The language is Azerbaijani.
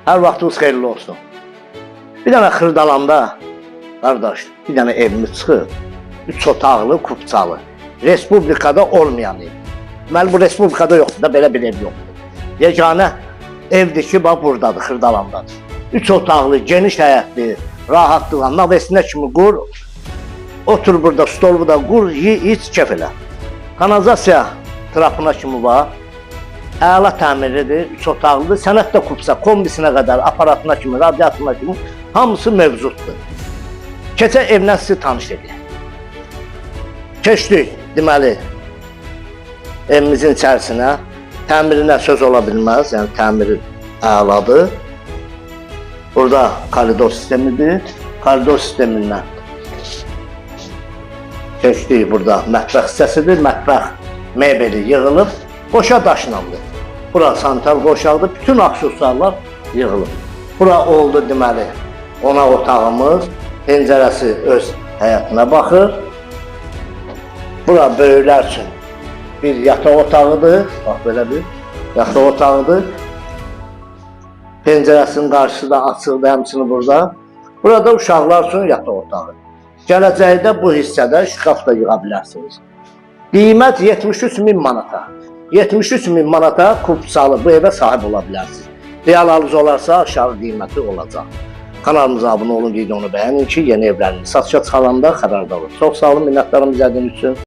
Hər vaxtınız xeyirli olsun. Bir dənə Xırdalanda, qardaş, bir dənə evimiz çıxır. Üç otaqlı, kupçalı. Respublikada olmayan ev. Deməli, bu respublikada yoxdur da, belə bir ev yoxdur. Yeganə evdir ki, bax buradadır, Xırdalandadır. Üç otaqlı, geniş həyətli, rahatlıqla, navesinə kimi qur, otur burada, stolu da qur, ye, iç, kef elə. Kanalizasiya trapına kimi var. Əla təmirlidir, üç otaqlıdır. Sənət də kupsa, kombisinə qədər, aparatına kimi, radiatoruna kimi hamısı mövcuddur. Keçək evlə sizi tanış edək. Keçdik, deməli, evimizin içərisinə. Təmirinə söz ola bilməz, yəni təmiri əladır. Burada koridor sistemidir. Koridor sistemindən keçdik, burada mətbəx hissəsidir. Mətbəx mebeli yığılıb, qoşa daşlandır. Bura sanitar qoşaqdır. Bütün aksesuarlar yığılıb. Bura oldu deməli qonaq otağımız. Pəncərəsi öz həyətinə baxır. Bura böyüklər üçün bir yataq otağıdır. Bax belə bir yataq otağıdır. Pəncərəsinin qarşısı da açıqdır həmçinin burada. Burada uşaqlar üçün yataq otağı. Gələcəkdə bu hissədə şkaf da yığa bilərsiniz. Qiymət 73 min manata. 73 min manata kupçalı bu evə sahib ola bilərsiniz. Real alıcı olarsa aşağı qiyməti olacaq. Kanalımıza abunə olun, videonu bəyənin ki, yeni evlərimiz satışa çıxaranda xəbərdar olun. Çox sağ olun, minnətdarım izlədiyiniz üçün.